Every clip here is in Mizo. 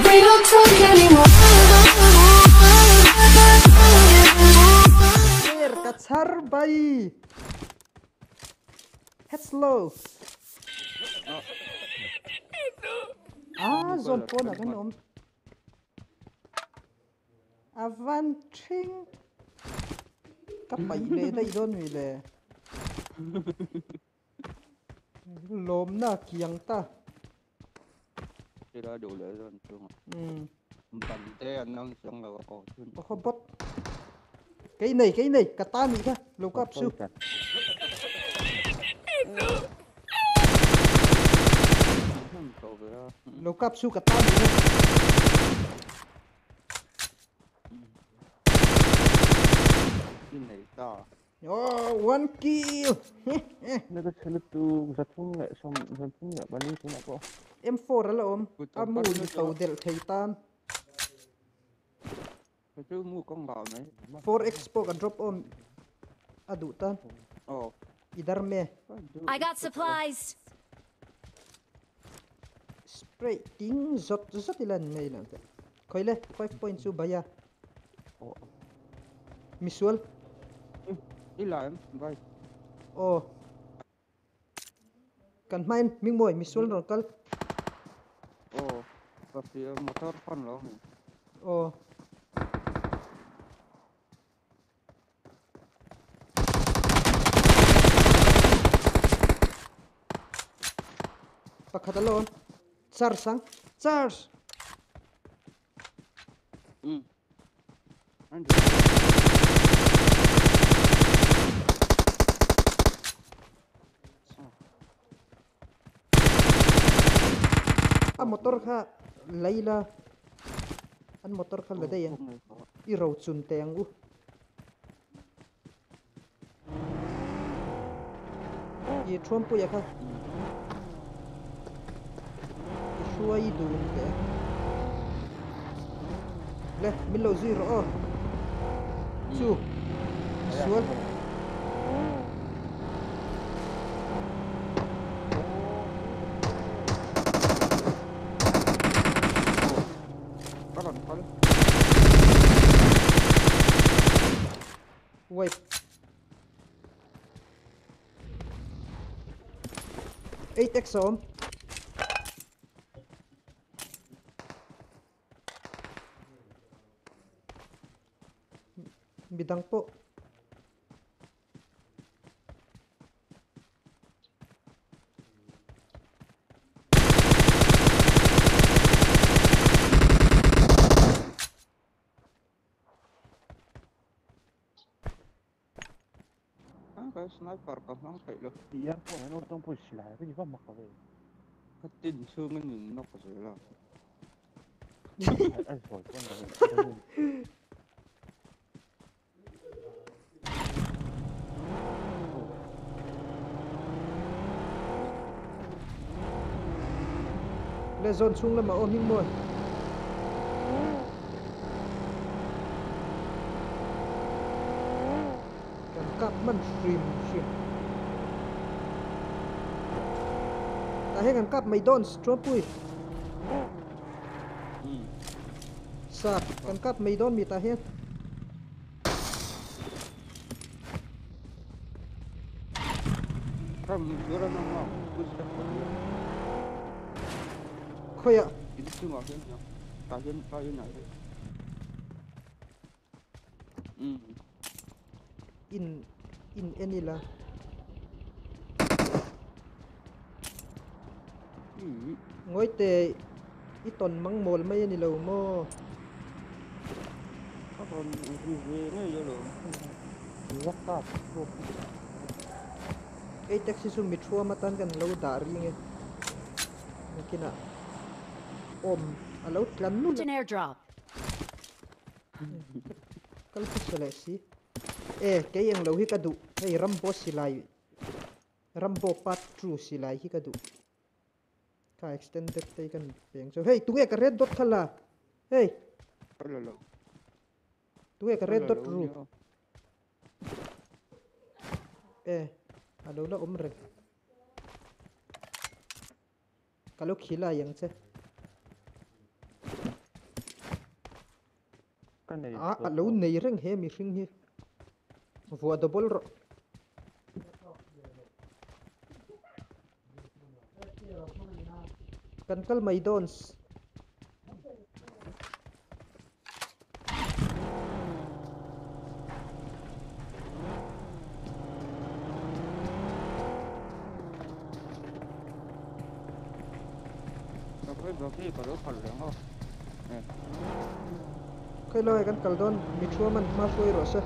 We don't talk anymore. Ker ka char bai. Head slow. Ah, zone pon a kan om. Avan thing. Ka pai le dai don mi le. Lom na kiang ta. Thế đó đủ lửa rồi chung. Ừ. Bắn thế anh ông xong là có chun. Có bot. Cái này, cả ta mi kha, lo kap su. Không cầu về đó. Lo kap su cả ta mi kha. Cái này to. Oh, one kill. 那个车都在冲了，上上冲了，把你冲了个。 M4 ala om. Ui, tao Amu bắt ni nó tàu cho. del thei tan. Cái chú mua con bò này. 4x po ka drop om. Adu tan. Ồ. Idar me. I got supplies. Spray ting zot zot ilan may lang. Khoi le 5.2 baya. Misual. Đi lại em, vai. Oh. Kan main ming moy misual ron kal. Ồ. Và phía motor con lo. Oh. Pakhat alon. Charge sang. Charge. Ừ. Anh được. A motor kha Laila. An motor kha la dei an. I ro chun teng u. I thuam pu ya kha. I hruai dun te. Le min lo zui ro. Chu. Sual. Có lần có. Wait. 8x om. Bidang po. À, cái sniper còn không phải được. 一样，我那都不起来，你干嘛嘞？ Cái tin xương cái nhìn nó có gì là. 还二手装的。 Le zone chung lama om hing moi. Kan kap man shrim shrim. Ta he kan kap mai don stro pui. Ừ. Sa kan kap mai don mi ta he. Không, nó ra nó ngon. Cứ sẽ có gì. Khoya. Cái chú ngồi trên nhau. Ta trên này. Ừ. In in enila. Ừ. Ngoi te i ton mang mol mai ani lo mo. Có còn gì về ngay rồi. 我靠！ 8x su mithua matan kan lo da ri nge. Kina. Om alo tlan nu An airdrop. kal pu sele si. E ke yang lo hi ka du. Hei Rambo silai. Rambo part 2 silai hi ka du. Ka extended te kan peng. So hey tunge ka red dot khala. Hey Có là tunge ka red dot ru. E alo la om reng. Kalau khila yang che. Ka nei A a lo nei reng he mihring hi. Vuah double rawh. Kan kal mai dawn. Khailai kan kal dawn mi thuaman hma hruai rawh se.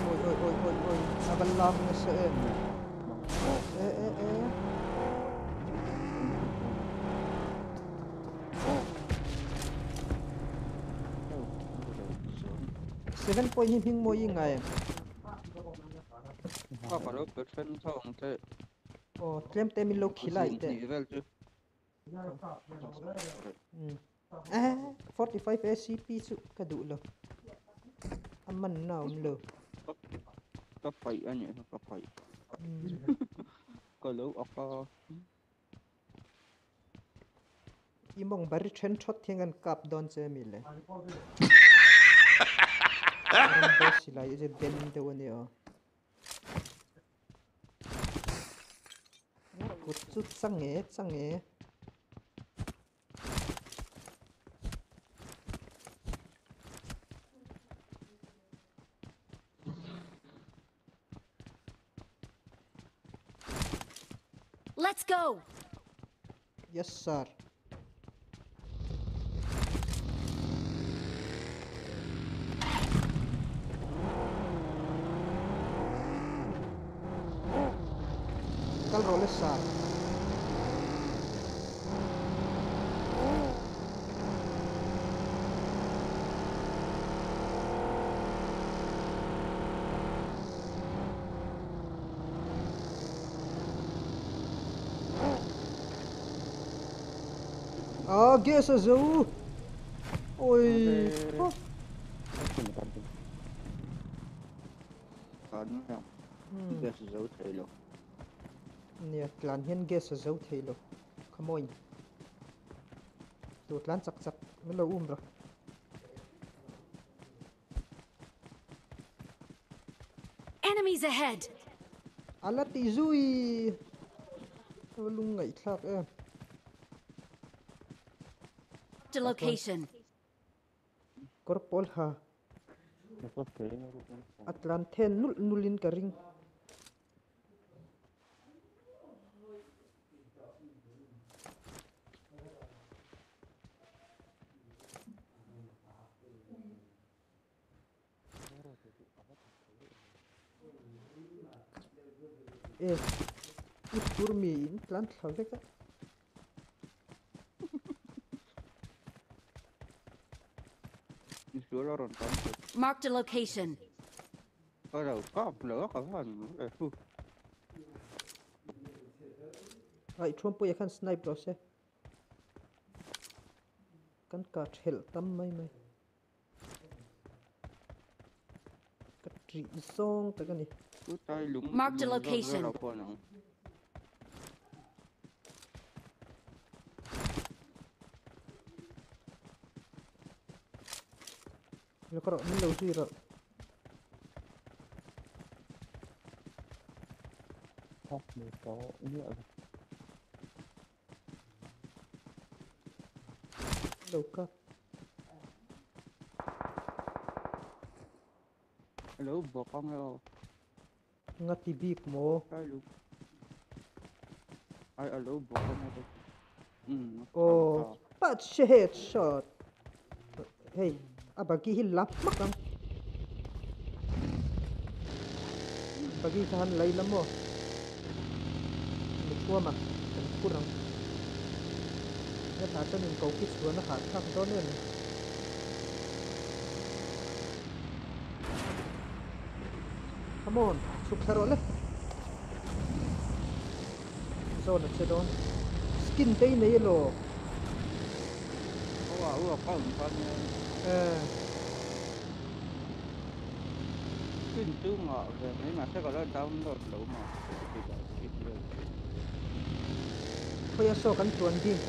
Oi oi oi oi oi a va lam nasa em. E e e. Seven point hi hming mawi i ngai em? Ka ka lo pe then tho ang che. Aw tlem te min lo khilai teh. Zing hnih vel chu. Eh, 45 ACP chu ka duh lo. A man na awm lo. Ka paih a nih kha ka paih. Ka lo ak a. I mawng bari then thawt hian kan kap dawn che mi le. Rambo silai hi chu den deuh a ni aw. Kut chu change change. Let's go. Yes sir. Kal rawh le sir. Ah, gas a zo. Oi. Gas a zo thei lo. Nia, tlan hian gas a zo thei lo. Come on. Tu tlan chak chak min lo um rawh. Enemies ahead. Ala ti zui. Lung ngaih thlak em. The location. Kawr pawl ha. A tlan then nul nulin ka ring. E, i tur mi in tlan thla vek a. Marked a location. Ai thuam pawh khan snipe rawh se. Kan ka thelh tam mai mai. Ka ṭih zawng tak a ni. Marked a location. Lo ka rawh min lo zui rawh. Lo ka. Lo bawk ang e aw. Nga ti bik maw? Ai a lo bawk ang e. Oh, but headshot. Hey, a bagi hi lap mak ang. Bagi kha han lei lam maw? Mi thuam a, kan phur ang. Hetah chuan in ko khi chhuan a hahthlak dawn em? Come on, chhuk thla rawh le. Zawn a che dawn. Skin te i nei elaw? Aw a, aw a ka awm khan. Eh. Skin chu ngah ve mai mahse ka la download lo mah Khawi a saw kan tuan bing.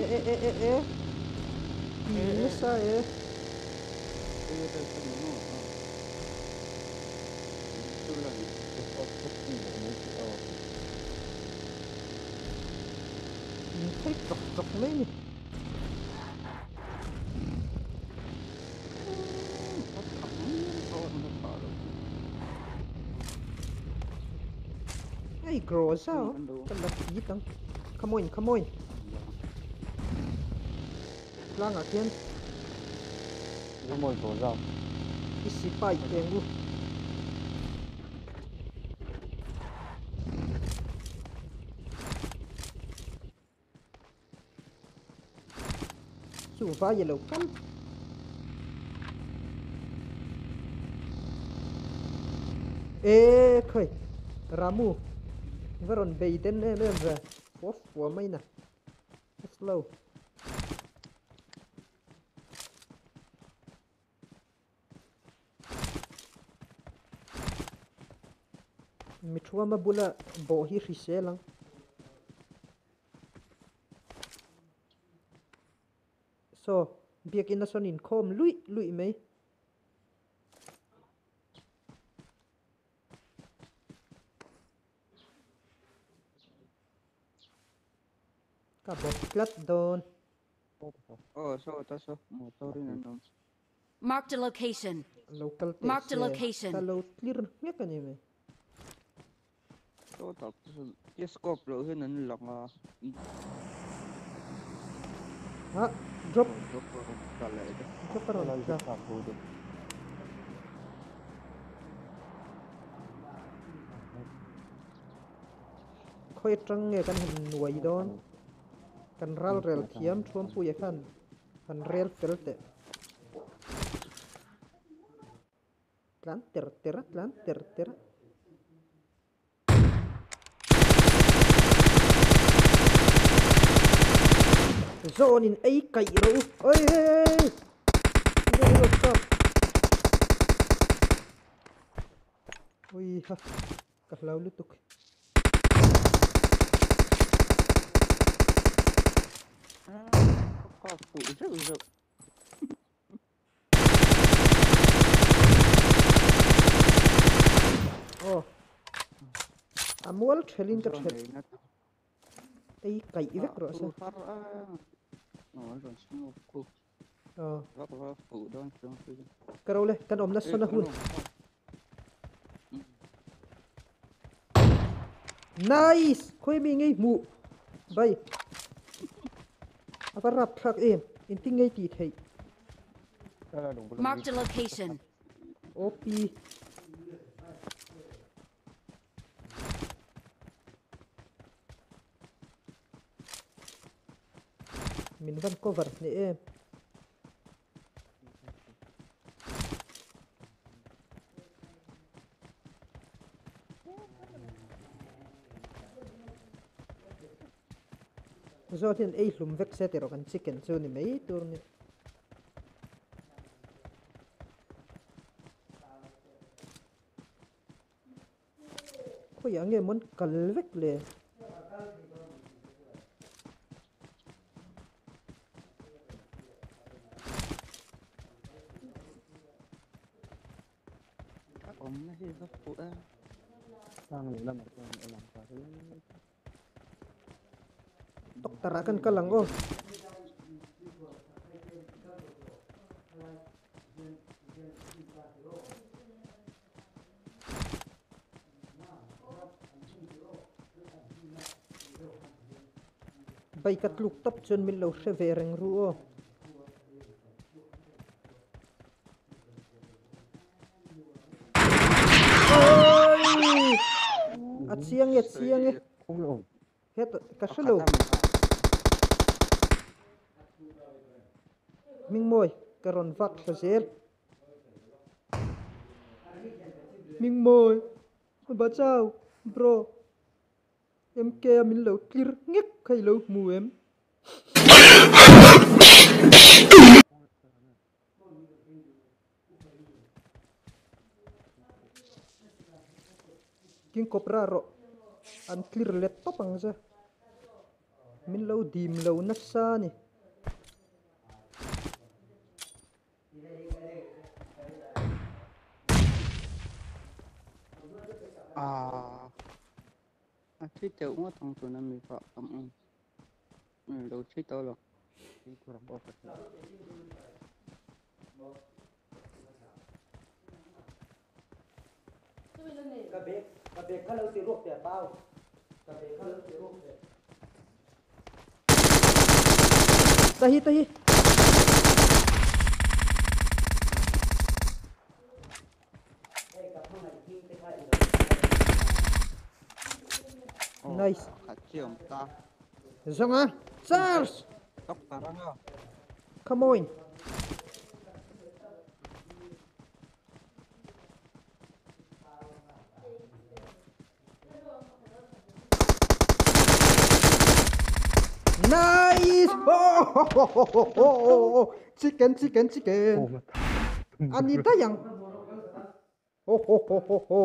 E e e e e. Ti nasa e. Min thei tlawk tlawk mai ni. Hey, Groza, ka la thi tang. Come on, come on. Tlangah khian. Enge mawi Groza? I sipai teng u. Chu vai lo kal. E khoi Ramu va rawn bei den em em ve fua fua mai na slow. Mi thuama bula bawh hi hrisel ang. Saw biakin a sawn inkhawm luih luih mai. Ka bawp tlat dawn. Aw saw ta saw motor in an awm. Marked a location. Lo kal teh Marked a se. location. Ka lo clear nghek a ni mai. Saw tak chu i scope loh hian an lang a. Ha drop. Drop a rawn tla leh daih. Drop a rawn tla. Khawi atang nge kan han nuai dawn? Kan ral rel thiam Thuampuia khan han rel fel teh. Tlan ter ter a, tlan ter ter a. Zawnin ei kaih rawh u. Oi hei! Nge ilo stop? Ui ha, ka hlau lutuk. Ka fuh zeuh zeuh. Aw a mual thelin ka thelh ei kaih vek rawh se. Aw ka ro le kan awmna sawn a hun. Nice! Khawi mi ngei hmuh bai a va rap thlak em engtin ngei tih theih. Marked a location. OP. Min van cover hneh em. Zawt hian ei hlum vek se tiraw kan chicken chu ni mai tur ni. Khawiah nge mawn kal vek le? Awmna hi va fuh e. Tlang leh lamah chuan a lang ta hle. Doctor ah kan kal ang aw. Bike a tluk tawp chuan min lo hre ve reng ru aw. Oi! A chiang e, chiang e. Het ka hre lo. Hmingmawi ka rawn vak thla zel. Hmingmawi bachau bro MK a min lo tlir nghek kha i lo hmu em? King Cobra rawh an clear let tawp ang che. Min lo dim lo nasa a ni. Ah. A thi teuh ngawt ang tuna mi pah tam ang. Lo thi tawh lo. Ka bag ka bag kha lo ti ruak teh pau ka bag kha lo ti ruak teh. Tahi tahi. Nice. Zanga charge. Come on. Nice! Oh, ho, ho, ho, ho, ho, ho. Chicken, chicken, chicken. Ani dayang. Oh, ho, ho, ho, ho.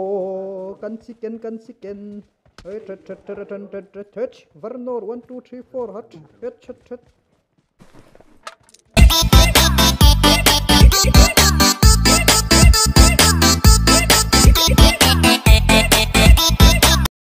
Kan chicken, kan chicken. Hey, tut, tut, tut, tut, tut, tut, tut. Varnor, 1, 2, 3, 4, hut. Hut, hut, hut.